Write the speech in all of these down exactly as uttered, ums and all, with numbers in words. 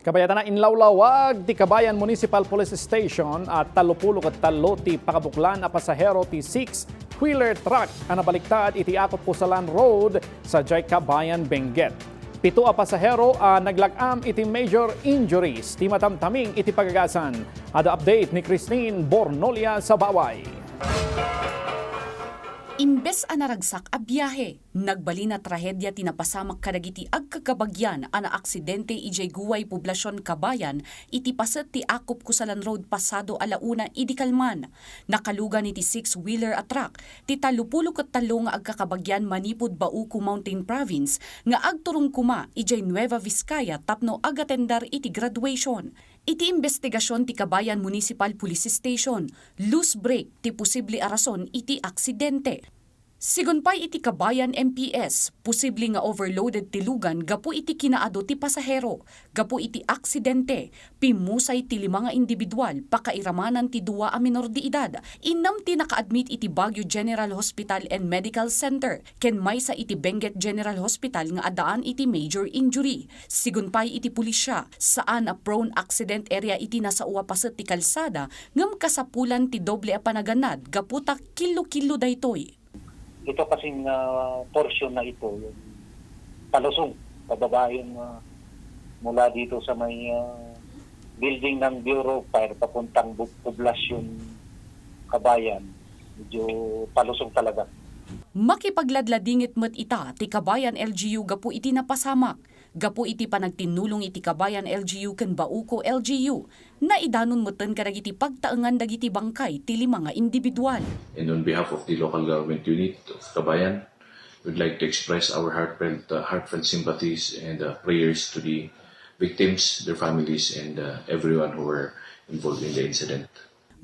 Kabayatan, inlawlawag ti Kabayan Municipal Police Station a tallopulo ket tallo ti pakabuklan a pasahero ti six-wheeler truck a nabaliktad iti Akop Kusalan Road sadiay Kabayan, Benguet. Pito a pasahero a naglak-am iti major injuries ti matamtaming iti pagagasan. Adda update ni Christine Bornolia Sabaway. Imbes a naragsak a biahe, nagbalin a trahedia ti napasamak kadagiti agkakabagian a naaksidente idiay Guway, Poblacion, Kabayan, iti paset ti Akop Kusalan Road pasado a la una idi kalman. Nakalugan iti six-wheeler a truck ti tallopulo ket tallo nga agkakabagian manipud Bauco, Mountain Province, nga agturong koma idiay Nueva Vizcaya tapno agatendar iti graduation. Iti imbestigasion ti Kabayan Municipal Police Station, loose brake ti posible a rason iti aksidente. Sigun pay iti Kabayan M P S, posible nga overloaded ti lugan gapu iti kinaadu ti pasahero. Gapu iti aksidente, pimmusay ti lima nga individual, pakairamanan ti dua a menor de edad. Innem ti nakaadmit iti Baguio General Hospital and Medical Center, ken maysa iti Benguet General Hospital nga addaan iti major injury. Sigun pay iti pulisya, saan a prone accident area iti nasao a paset ti kalsada, ngem kasapulan ti doble a panaganad gapu ta killo-killo daytoy. Ito kasing, ah, portion na ito, yung palusong, pababaeng, ah, mula dito sa may, ah, building ng Bureau of Fire papuntang Bu-, Poblacion, Kabayan, medyo palusong talaga. Makipagladladingit met ita ti Kabayan L G U gapu iti napasamak. Gapu iti panagtinnulong iti Kabayan L G U ken Bauco L G U, naidanon metten kadagiti pagtaengan dagiti bangkay ti lima nga individual. And on behalf of the local government unit of Kabayan, we'd like to express our heartfelt, uh, heartfelt sympathies and, uh, prayers to the victims, their families, and, uh, everyone who were involved in the incident.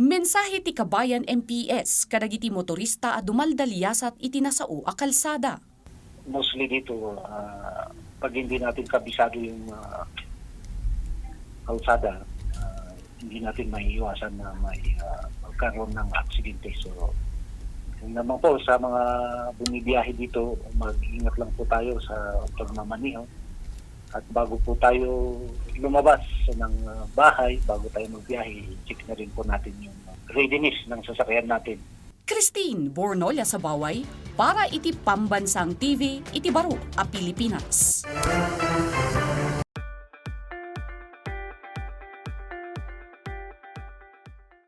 Mensahe ti Kabayan M P S kadagiti motorista a dumaldaliasat iti nasao a kalsada. Mostly dito, ah, pag hindi natin kabisado yung, ah, kalsada, ah, hindi natin maiiwasan na may, ah, magkaroon ng aksidente. So, yun naman po, sa mga bumibiyahe dito, mag-ingat lang po tayo sa pagmamaneho. At bago po tayo lumabas ng, ah, bahay, bago tayo magbiyahe, check na rin po natin yung readiness ng sasakyan natin. Christine Bornolia Sabaway para iti Pambansang T V iti baro a Pilipinas.